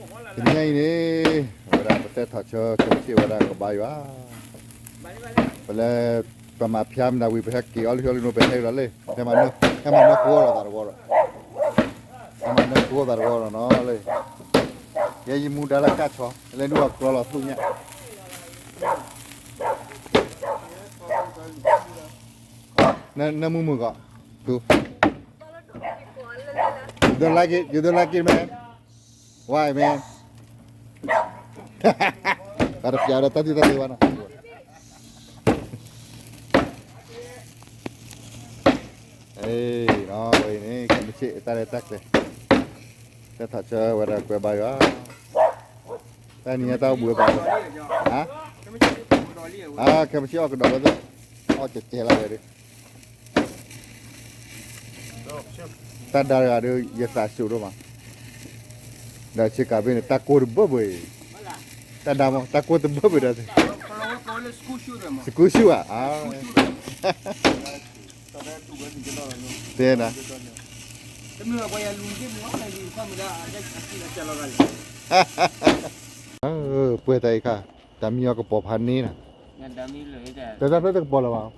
တနံၤညါအံၤန့ၣ် အဝဲဒၣ်ပတဲထီၣ်ဆၢ ခဲမုၢ်ဆ့ၣ်ဝဲဒၣ်ကဘါယွၤ, ပလဲၤ ပမၤဖၠါမနုၤဝံၤ ပဟဲက့ၤအီလုၢ်အီလုၢ်နီၤ ပဟဲကဒီးလံ, ဟဲမၤနၢဃိဒီးသးတဝီဒီး, ဟဲမၤနၢဃိသးတဝီဒီးနီၤလၢ, ယဲယမူဒါလၢကၢ်ဆီ, လဲၤနုာ်အကျီလီၤသူၣ်ညါ နမုာ်မုာ်ဂီၢ်, သူ You don't like it? You don't like it, man? Why, man? အတပျးဒီးတၢ်သံတၢ်သ့ဝဲနီၤ, အ့နီၤ ဝဲအံၤန့ၣ် ခဲမုၢ်ဆ့ၣ်တၢ်ရဲၣ်တၢ်ကျဲၤ, တဲထီၣ်ဆၢဝဲဒၣ်ကွဲးဘါယွၤ, တၢ်နံၤညါတၢ်အိၣ်ဘှံးဘၣ်, ဟါ, အါ ခဲမုၢ်ဆ့ၣ်အီၣ်ကဒီးဝဲသ့ၣ်, အီၣ်ကဲကဲလီၤဝဲဒီး တၢ်ဒါတဂၤဒီး ယသးစူၤဒိၣ်မး, ဒီးဆ့ကၤဘ့ၣ်န့ၣ် တၢ်ကိၢ်တဘၢဘၢအံၤ, တၢ်ဒါမ့ၢ် တၢ်ကိၢ်တဘၢဘၢဒီး, စကူရှုၣ်ဧါ, တဲနၤ, ပှဲၤတၢ်အံၤခါ, တၢ်မံအီၣ်ကပီၤဖးန့ၢ်နၤ, တၢ်ဖျၢၣ်တကပီၤလၢၤဘၣ်,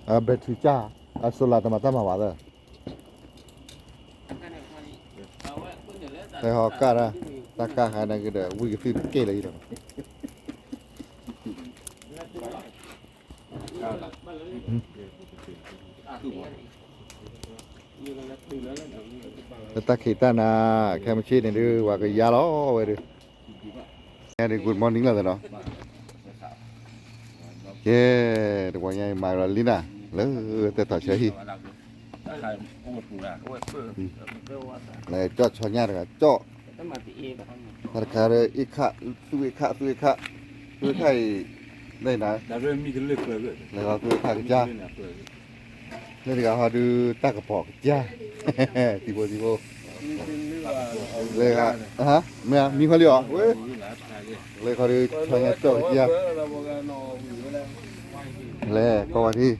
အ battery ကၢ်, အ solar တမၤတၢ်မၤဘၣ်သၢ တဟီကၢ်ဒၣ်, တၢ်ကၢ်ခါန့ၣ်ကဒီး ဝံၣ်ကသံၣ်တက့ၢ်လၢဟံၣ်လီၤ, လၢတၢ်ခံးတၢ်နၤ, ခဲမုၢ်ဆ့ၣ်န့ၣ်ဒုး ပှၤကယါလီၤဝဲဒုး, ညါဒုး good morning လီၤသနီၤ, ကဲ, တဝီညါအံၤမၤလီၤလံနၤ, လၢတဲထီၣ်ဆၢဟံၣ် လဲၤကၠီၣ်ဆီညၣ်တဂၤ, ကၠီၣ်, တၢ်တခါဒီး အ့ၣ်ခၣ်, သူၣ်အ့ၣ်ခၣ်, သူၣ်အ့ၣ်ခၣ်, သူၣ်အ့ၣ်ခၣ်အံၤ, လၢနၤ, လဲၤဃီသူၣ်အ့ၣ်ခၣ်ကစၢ်, လၢတဂၤဟီဒုး တၢ်ကပီၤကစၢ်, သံဖိသံဖိ, လၢဂၤ, မ့ၢ်မံခီလံအီၤ, လၢခီဒုး ဆီညၣ်ကၠီၣ်ကစၢ်, လဲၤကီဝဲဒၣ်,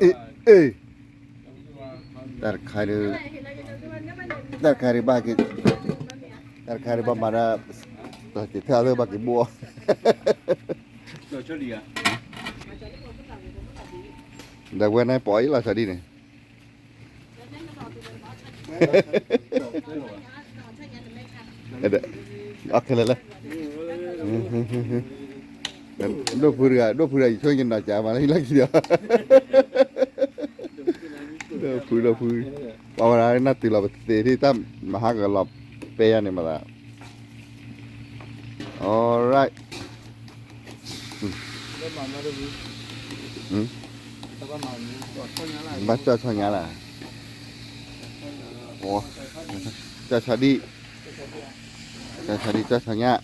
အ့ၣ်, အ့ၣ် တၢ်တခါဒုး, တၢ်တခါဒုးဘၣ်က့ၤ, တၢ်တခါဒုးဘၣ်မၤဒၣ်, တၢ်က့ၤထဲအသးဘၣ်က့ၤဘိၣ်အီၤ, ဒီးဝဲန့ၣ်ပိာ်အံၤလီၤဆီဒံၣ်န့ၣ်, အခဲလၢာ်လၢ ဒိၣ်ဖုတဂၤ, ဒိၣ်ဖုတဂၤ ယဆိကမိၣ်နီၢ်ကၠးမးလၢဟံၣ်လီၢ်ခံဒီး, ဒိၣ်ဖု, ဒိၣ်ဖု, ပှၤဝဲဒၣ်နၢ်တုၤလီၤပသ့ၣ်သ့ၣ် တၢ်မဟါကလီၤပဲယါန့ၣ်မးသး, alright, ဘၣ်ကၠီၣ်ဆီညါလၢ, ကၠီၣ်ဆီဒံၣ်, ကၠီၣ်ဆီဒံၣ် ကၠီၣ်ဆီညါ လ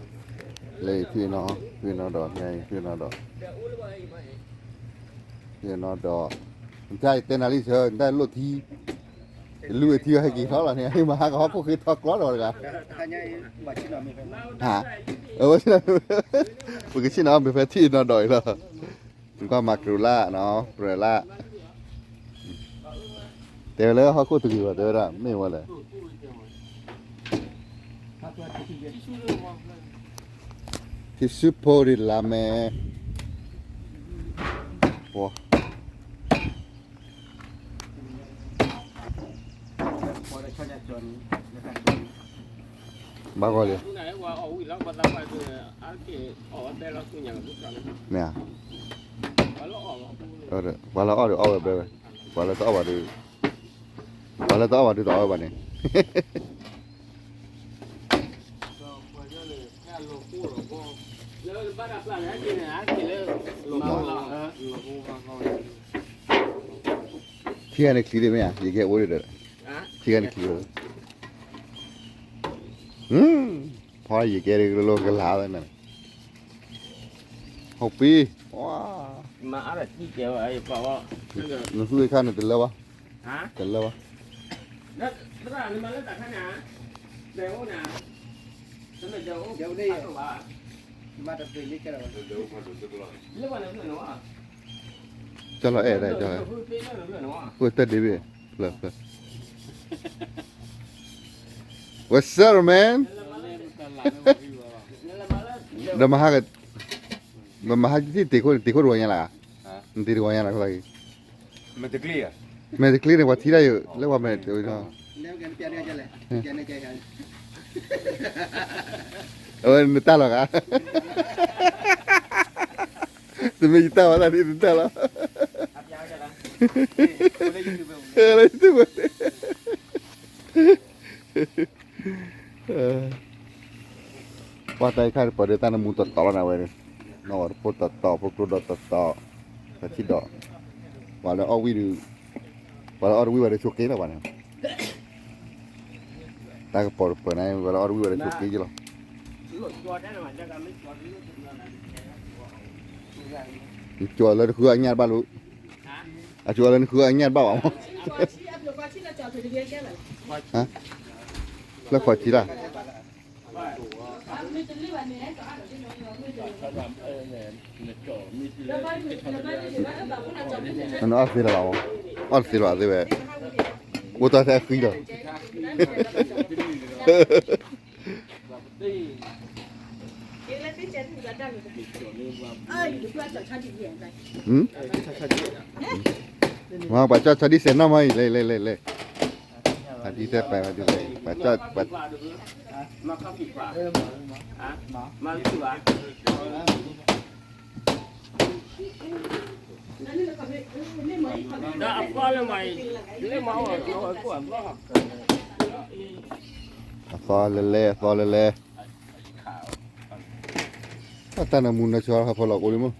ၢဖံးနီၤ, ဖံးနီၤဒီး, ဖံးနီၤဒီး, ဖံးနီၤဒီး, နတၢ်တဲနၤလံဆၢ, နတၢ်လိၣ်ထံ, လူၤဝဲထံဟဲက့ၤထီၣ်လီၤန့ၣ်, မဟါကဟီၣ်ခိၣ်ဃ့ထီၣ်ကျီဒီးတဂၤ, ဟါ, ပကဆ့ၣ်နီၤမ့ၢ်ဖဲထံၣ်နီၤဒီးအံၤလီၤ, နကွၢ်မၤကရူၤလၢ်နီၤ, ကရူၤလၢ် တဲဝဲလၢဟီၣ်ခိၣ်တဂ့ၤဘၣ် တဲဝဲဒၣ် မ့ၢ်ဝဲလဲၣ်, ထံဆူဖိဒံးလါမဲ, ပှၤ ဘၣ်ဂီၢ်လံ, မ့ၢ်ဧါ, ပှၤလၢအီၣ်ဒီးအီၣ်ဝဲဘဲဝဲ, ပှၤလၢတအီၣ်ဘၣ်ဒီး, ပှၤလၢတအီၣ်ဘၣ်ဒီးတအီၣ်ဝဲဘၣ်န့ၣ် ခံဂၤန့ၣ်ချံဒံးမ့ၢ်ဧါ, ယကဟဲအိၣ်ဒီး, ခံဂၤန့ၣ်ချံဝဲ, ဖီယကဲဒ်ကလိကလၤဝဲန့ၣ်, ဟိပံ, ဝါ နသူၣ်အခါန့ၣ်တလၢဘၣ်, တလၢဘၣ်. ကလီၤအဲၣ်ဒၣ်, ကလီၤ, ဝဲတၢ်ဒ့ဘ့ၣ်, What's up, man? ဒီးမဟါက, မဟါကတံၢ်တ့ၢ်ခိၣ် တ့ၢ်ခိၣ်တဂီၤညါလၢ, နတ့ၢ်တဂီၤညါလၢ, မဲာ်တကျ့န့ၣ် ပှၤထံၣ်တၢ်ယိာ် လၢပှၤမဲာ်, အဝဲနတၢ်လီၤဂၤ, တမ့ၢ်ယတၢ်ဘၣ် တၢ်ဒ်နတၢ်လီၤ, လၢ YouTube ပှၤတၢ်အံၤခါပှၤဒုးတၢ်နမူတီတီလီၤနၤဝဲ, နီၢ်ဝဲတဖိတီတီ ဖိကျိဒီးတီတီ, ပှၤထံၣ်ဒီး, ပှၤလၢအီၣ်ဝံၣ်ဒုး, ပှၤလၢအီၣ်တဝံၣ်ဝဲဒၣ်ဆိးက့လီၤပှၤန့ၣ်, တၢ်ကပီၤတပၢၤန့ၣ် ပှၤလၢအီၣ်တဝံၣ်ဝဲဒၣ်ဆိးက့ကလီၤ. နကၠီလၢတဃုအညၣ်တဘၣ်လီၤ, အကၠီလၢနဃုအညၣ်တဘၣ်ဘၣ်မး, လၢခီၣ်ဆံလၢ် နအီၣ်သ့လၢၤဘၣ်မး, အီၣ်တသ့လၢၤဘၣ်သ့ဝဲ, အိၣ်တ့ၢ်ထဲအဃံလီၤ. မ့ၢ်ပှၤကၠီဆီဒံၣ်စဲးနီၢ်မးအံၤ လဲၤလဲၤလဲၤလဲၤ, ဆီဒံၣ်စဲးပၢ်, ပှၤကၠီ, အသီလဲၤလဲၤ အသီလဲၤလဲၤ, တၢ်နမူနဆီဟးဖီလီၤကိးလံမး,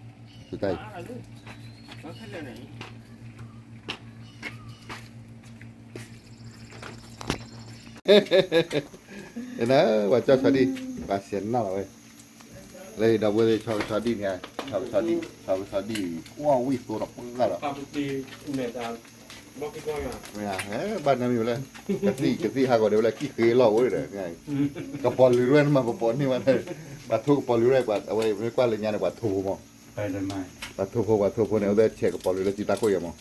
တၢ်အံၤ နပှၤကၠီဆီဒံၣ်, ပှၤစဲးနီၢ်လီၤဝဲ, လၢဒီပုၢ်ဝဲၢ်ဆီကဆီဒံၣ်န့ၣ်, ဆီကဆီဒံၣ်, ဆီကဆီဒံၣ် ကွၢ်ဝံၣ်သိဒီးပှၢ်လီၤ. ဘၣ်နမံၤဝဲလၢ, ကသံၣ်ကသံၣ်ဟးဂီၤဒီးဝဲလၢ ကံၣ်ဃ့လီၢ်ဝဲဒီး, ကပီၤလုာ်ဝဲန့ၣ်မး ပပီၤန့ၢ်ဝဲ, ပှၤထိကပီၤလုာ်ဝဲ, အဝဲမ့ၢ်ကွၢ်လၢညါန့ၣ် ပှၤထိဖိမး, ပှၤထိဖိ ပှၤထိဖိန့ၣ် အဝဲဆဲးကပီၤလုာ်လၢစုတၢ်ခိၣ်ယဲမး,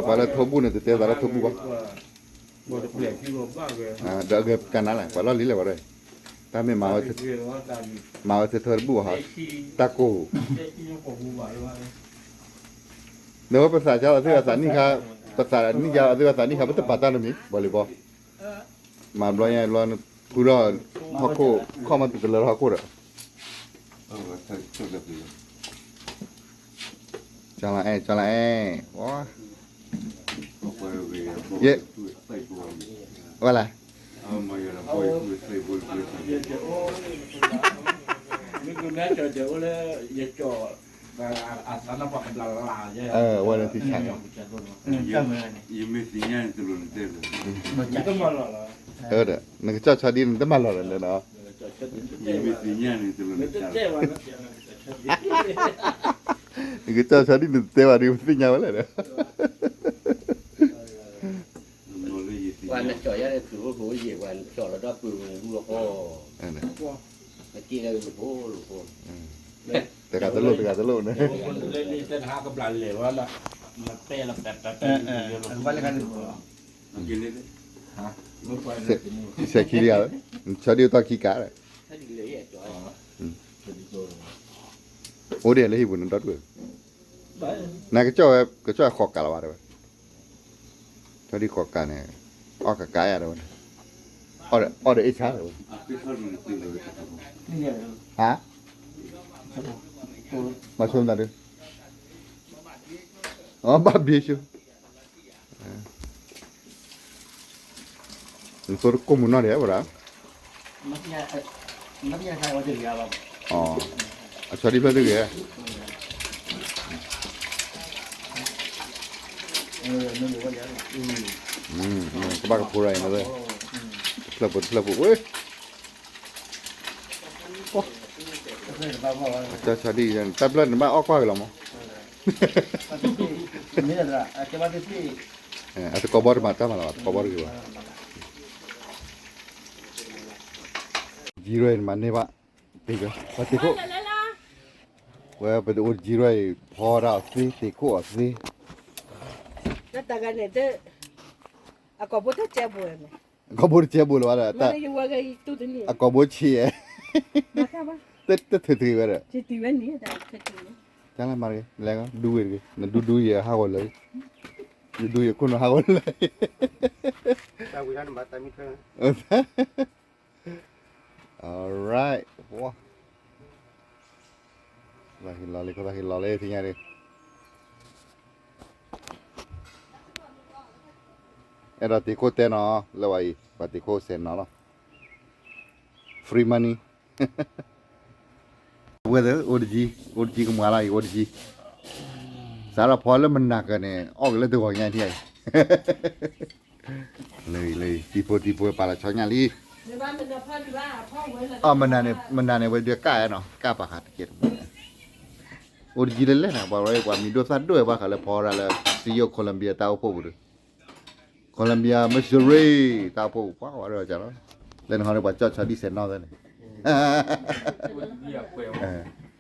ပှၤလၢထိဘူၣ်န့ၣ် တတဲသးလၢထိဘူၣ်ဘၣ်, ဒီးအဂ့ၢ်ကနၤလဲၣ် ပှၤလီၢ်လံလဲၣ်ဝဲဒီး, တၢ်မ့ၢ်မၤဝဲ, မၤဝဲသ့ထိတဘူၣ်ဘၣ်ဟီ, တၢ်ကိၢ် ဒီးဝဲပသးကါအီၤသ့ၣ်အသးနံၣ်ခါ, ပသးနံၣ်ကါအီၤသ့ၣ်အသးနံၣ်ခါ ပတပာ်တၢ်တမံၤ ဘီလံဘီ, မၤဘျီညါဘျီ, ဖုထီၣ်ဟီၣ်ခိၣ်, ခီၣ်မးတတလၢထီၣ်ဟီၣ်ခိၣ်ဒီး, ကၠီလၢအဲၣ် ကၠီလၢအဲၣ်, ယဲ, ဝဲလဲၣ် မ့ၢ်ကနၣ်ကၠီတဲအိၣ်လၢ, ယကၠီ, အသးနၢ်ပှၤကဘျးလၢ်, ဝဲလၢထံဆး, ယမ့ၢ်သ့ၣ်ညါန့ၣ်တလီၤနတဲလၢၤ, နကကၠီဆီဒံၣ်န့ၣ် တမၤလီၤလၢၤလၢၤနီၤ, ယမ့ၢ်သ့ၣ်ညါန့ၣ်တလီၤနတဲလၢၤ, နကကၠီဆီဒံၣ်န့ၣ် တတဲဘၣ်ဒီး ပသ့ၣ်ညါဝဲလဲၣ်ဒီး ပှၤနကၠီယါန့ၣ် သုးခိၣ်ဖိယံာ် ပှၤနကၠီလီၤဒီပုၢ်ဝဲၢ်ဟူလီၤဃီ, နက့ၤလၢဖိလီၤဃီ, တဂၤတလိၣ် တဂၤတလိၣ်န့ၣ်, လၢလံတဟါကဘျးလဲၤဝဲလီၤ, နတဲလီၤပှဲၤပှဲၤပှဲၤ, စဲးခံလံဧါ, ဆီဒံၣ်အိၣ်တ့ၢ်ခံကး, အိၣ်ဒံးလၢဟံၣ်ပူၤန့ၣ်ဒီဒူၣ်, နကကၠီဝဲ ကကၠီဃီၤကးလီၤဘၣ်တဲဝဲ, ဆီဒံၣ်ဃီၤကးန့ၣ်, အီၣ်ကးကးယါတဲဝဲ, အီၣ်ဒီးအ့ၣ်ဆါတဲဝဲ, ဟါ, မၤဆိနသးဒုး, အဘၣ်ဘ့ၣ်ဆိ နသိတကိၢ်မုၢ်နီၢ်ဒံးဝဲဒၣ်, အဆီဒံၣ်ဖျၢၣ်တဂ့ၤ, ကဘၣ်ကဖိရၤအံၤနီၤ, တဖျၢၣ်ဖိတဖျၢၣ်ဖိဝဲ, ကၠီဆီဒံၣ် တၢ်ဘျၢၣ်န့ၣ်ဘၣ်အီၣ်ကွၢ်က့ၤလီၤမး, အတကိးဘီတမၤတၢ်မၤလီၤ အတကိးဘီတဂ့ၤဘၣ်, ကၠံရဲၣ်န့ၣ်မၤန့ၢ်ဘၣ်, ပတ့ခိၣ်, ဝဲပတအိၣ်တကၠံရဲၣ်အံၤ ဖီဒၣ်အီၤသ့ တ့ခိၣ်အီၤသ့, တၢ်တဂၤန့ၣ် အကိာ်ဘိတကဲဘိ, အကိာ်ဘိတကဲဘိလၢၤဘၣ်ဒီး, အကိာ်ဘိဆံး, တထုးထုးဝဲဒီး, တၢ်လၢမၤတဂ့ၤ လဲၤဒူဝ့ၤတဂ့ၤ နဒူဒူယဟးဂီၤလၢာ်, ယဒူယခိၣ်နူာ်ဟးဂီၤလၢာ်, alright, လီၤလံ ခီၣ်သးဟ့လီၤလံ ထံၣ်ညါဒံး, အဲၣ်ဒိးတ့ခိၣ်တဲနီၤ လၢဝဲအံၤ ပှၤတ့ခိၣ်စဲးနီၤလီၤ, free money, ဝဲသ့ၣ် အိၣ်တကၠံ အိၣ်တကၠံကမွၤလီၤအံၤ အိၣ်တကၠံ, စးထီၣ်ဖီလၢမနၤကၢၤန့ၣ် အီၣ်က့ၤလၢတဂီၤညါထံၣ်အံၤ လၢ လၢ တံၤဖိတံၤဖိပာ်လီၤဆီညါလံ, မနၤန့ၣ် မနၤန့ၣ် ဝဲဒုးကၣ်အဲၣ်နီၤ ကၣ်ပာ်ဃာ်တကဲးတမံၤ, အိၣ်တကၠံလၢလဲၣ်နၤ ပှၤဝဲ ပှၤမံၤဒိၣ်သၣ်ဒိၣ်ဝဲဘၣ်ဃးလၢဖီရၤလၢ စံယိၣ် Colombia တၢ်အိၣ်ဖှိၣ်ပူၤဒီး Colombia Missouri တၢ်အိၣ်ဖှိၣ်ပူၤ ပှၤဝဲဒၣ်ကလီၤ, လၢနဟီန့ၣ် ပှၤကၠီၣ်ဆီဒံၣ်စဲးနီၣ်သ့န့ၣ်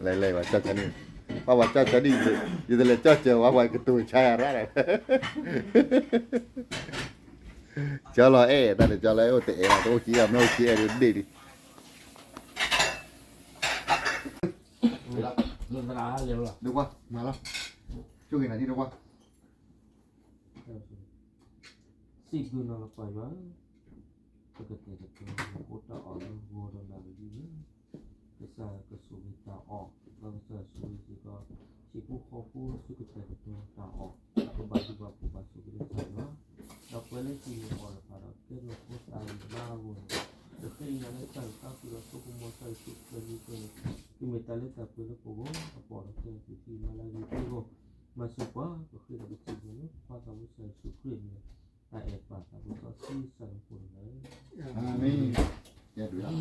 လဲၤလဲၤပှၤကၠီၣ်ဆီဒံၣ်, ပှၤပှၤကၠီၣ်ဆီဒံၣ်, ယတလဲၤကၠီၣ်စၢၤဝဲ ပှၤကတိၤဆါယၤရၣ်ဒီး, ကၠီလီၤအဲၣ် တၢ်န့ၣ် ကၠီလီၤအဲၣ် အိၣ်တအဲၣ်လီၤ တအိၣ်က့အီၤ မ့ၢ်အိၣ်က့အဲၣ်ဒ်ဒ့ၣ်ဒံး, ဒုးကွၢ် မၤလီၤ, ဆိၣ်ဂ့ၤနၤဒ်ဒုးကွၢ် စံးဘျုးနၤလီၤပၢ်ယွၤ, ပကတဲာ်ကတီၤအိၣ်တၢ်အီၣ်လၢဂီၤဒီးနၤတဒုလၢ, ကစၢ်ကဆိၣ်ဂ့ၤတၢ်အီၣ်, ဒီးကစၢ်ဆိၣ်ဂ့ၤစ့ၢ်ကီး ဟံၣ်ဖိဃီဖိဆူကတဲာ်ကတီၤတၢ်အီၣ်, ကဘၣ်ဒုးဘၣ်ဖှိၣ်ဘၣ်ဆိၣ်ဂ့ၤလၢကစၢ်ယွၤ, ဒီးပှၤလၢဟံးန့ၢ်အီၣ်တဖၣ်ဒီးကဲထီၣ်ဖိသၣ်အံၤမၤအဂီၢ်န့ၣ်, ပဃ့ကညးလၢတၢ်အုၣ်က့ၤခီၣ်က့ၤဒီးဆိကမိၣ်တၢ်အုၣ်က့ၤခီၣ်က့ၤလၢပှဲၤန့ၣ်, ကမ့ၢ်တၢ်လၢတၢ်ပှဲၤလၢပဂီၢ်, အပီၢ်ဒီးကဲထီၣ်သုထံၣ်မၤလၢအဂ့ၤအဂီၢ် မၤစၢၤပှၤ ပဃ့ဒီးပစံးဘျုးလၢပခွါသးဝံၣ်စၢ်ယ့ၣ်ၡူးခရံာ်အမံၤ, တၢ်အဲၣ်ပၢ်သးဝံၣ်စီဆှံစၢ်လၢပှဲၤန့ၣ်လီၤ. အၤမ့ၣ်. ယဲဒုးလီ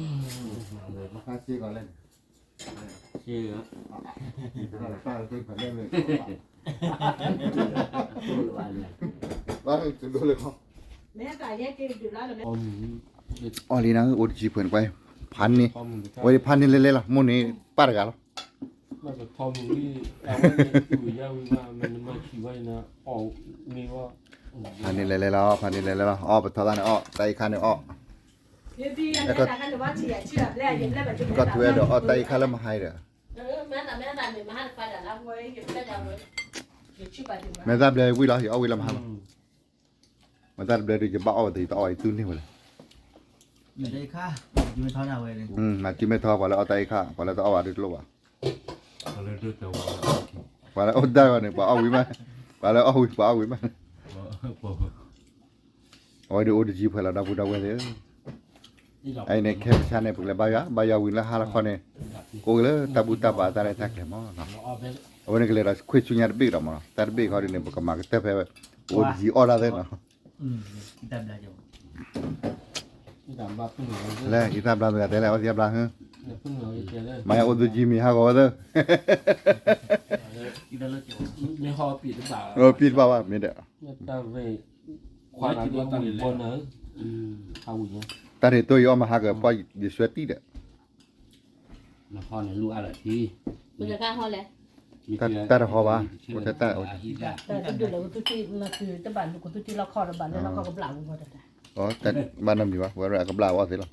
ၤ, ခါစ့ၢ်ကီးလဲၣ်, စ့ၢ်ကီး, တၢ်တဖၣ်လဲၣ်, ဘၣ်တဒိလၢခီ, အီၣ်လံနၤ အိၣ်တကၠံဖုန့ၣ်ကွၢ်, ဖးန့ၢ်, အဝဲဒၣ်ဖးန့ၢ်လဲၤလဲၤလီၤ မိၢ်န့ၣ်ပၢ်တဂၤလီၤ. ဖးန့ၢ်လဲၤလဲၤလီၤ, ဖးန့ၢ်လဲၤလဲၤလီၤ, အီၣ်ပထီၣ်သၣ်န့ၣ်အီၣ်, တၢ်အံၤခါန့ၣ်အီၣ်, ကီၢ်ထွဲဒီးအီၣ်တၢ်အံၤခါလၢမဟါဒီး, မဲာ်သၣ်ဘျဲဝံၣ်လီၤ ယအီၣ်ဝံၣ်လၢမဟါလီၤ. မ့ၢ်တၢ်တဘျဲဒုး ယဘၣ်အီၣ်ဝဲသ့ၣ် ယတအီၣ်ဘၣ် ယတူၢ်န့ၢ်ဝဲလဲၣ်. မၤတံၤမဲထီ ပှၤလၢအီၣ်တၢ်အံၤခါ ပှၤလၢတအီၣ်ဘၣ်ဒုးတလိၣ်ဘၣ်. ပှၤလၢအီၣ်တၢ်ဂီၤန့ၣ် ပှၤအီၣ်ဝံၤမး, ပှၤလၢအီၣ်ဝံၤ ပှၤအီၣ်ဝံၤမး. အဝဲဒုးအိၣ်တကၠံဖဲလီၤ ဒီပုၢ်ဒီဝဲၢ်သ့ၣ်ဧၢ. အအံၤန့ၣ် ခဲပဆါန့ၣ် ပကလဲၤဘါယွၤ ဘါယွၤဝံၤလၢဟါလီၤခီန့ၣ် ကအိၣ်က့ၤလၢတၢ်ဘူၣ်တၢ်ဘါတၢ်ရဲၣ်တၢ်ကျဲၤမး. အဝဲန့ၣ်ကလဲၤဒီးခွ့ဆူညါတဘ့ၣ်ဒီးမး တၢ်တဘ့ၣ်ခီဒုးန့ၣ် ပကမၤကတၢၢ်ဖဲ ပအိၣ်တကၠံအီၣ်တၢ်သ့ၣ်နီၤ. လဲၤအံၤတၢ်ဘျါမ့ၢ်ဂ့ၤတဲလဲၣ် အီၣ်သံအဘျါဟၢ, မၤယအိၣ်တကၠံမ့ၢ်ဟးဂီၤဝဲသၢ, ပံၢ်တဘၣ်ဘၣ်မ့ၢ်ဒီး တၢ်ရ့ၣ်တိၢ်ယအီၣ်မၤဟးကပီၢ်ယဆွဲတံၢ်ဒီး, တၢ်တဟီဘၣ်, ဘၣ်နီတမံၤဘၣ် ဝဲအကဘျၣ်ဝဲသ့လီၤ,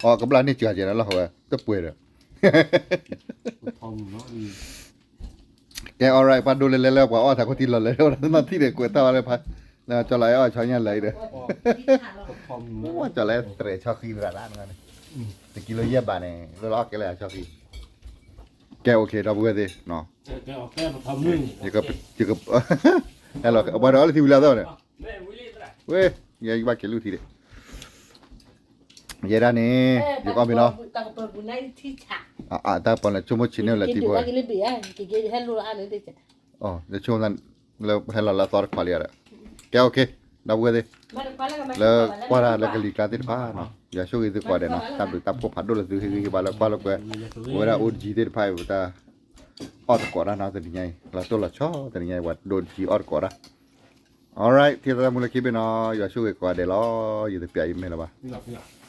အကဘျၣ်န့ၢ်စှၤကဲၤလီၤဟီဝဲ တပှဲၤဒီး ကဲ alright ပှၤဒိလၢလဲၤလၢပှၤအီၣ်သးခိၣ်ထံလီၤလဲၤလၢနီၢ်ထံၣ်န့ၣ် ကွဲးတၢ်ဝဲလၢဖး, ကၠီလီၤအဲၣ်အီၣ်ဆီညါလၢအံၤဒီး, ကၠီလီၤအဲၣ်တြဲၤဆီဃံသရၣ်လၢန့ၣ်, တကံလိယဲၢ်ဘးန့ၣ် လၢလီၤအီၣ်ကဲလၢဆီဃံ, ကဲ okay ဒီပုၢ်ဝဲၢ်သ့ၣ်, ယက, ဟဲလီၤ ပှၤဒီးအီၣ်လၢထံဝံၤလၢအသီန့ၣ်, ဝဲ, ယဘၣ်က့ၤလူထံဒီး ယဲဒၣ်န့ၣ် ယကအီၣ်မ့ၤလီၤ, တၢ်ကပၤန့ၣ် ဆိကမိၣ်ဆံးန့ၢ်လၢထံဖိ, လၢဆိကမိၣ်လၢဟဲလီၤလၢအသီတခွးလံဒီး, ကဲ okay ဒီပုၢ်ဝဲၢ်သ့ၣ်, လၢကွၢ်တၢ်လၢကလံၤကျါသ့ၣ်တဖၣ်နီၤ, ယွၤဆိၣ်ဂ့ၤသုကိးဂၤဒဲးနီၤ, တၢ်ဘျုးတၢ်ဖှိၣ်ဖးဒိၣ်လၢသုဟ့ၣ်ဂံၢ်ဟ့ၣ်ဘါလၢကွၢ်လိာ်ကွဲ ပဝဲဒၣ် အိၣ်ကၠံသ့ၣ်တဖၣ်အံၤ ပတၢ်အီၣ်သကိးတၢ်နီၤ တနံၤညါအံၤ လီၤတိၢ်လီၤဆီတနံၤညါအံၤ ပှၤဒိးကၠံအီၣ်သကိးတၢ် alright ထံၣ်သးတၢ်မူလၢခံဘ့ၣ်နီၤ ယွၤဆိၣ်ဂ့ၤကိးဂၤဒဲးလီၤ ယတပျးအံၤမ့ၢ်လၢၤဘၣ်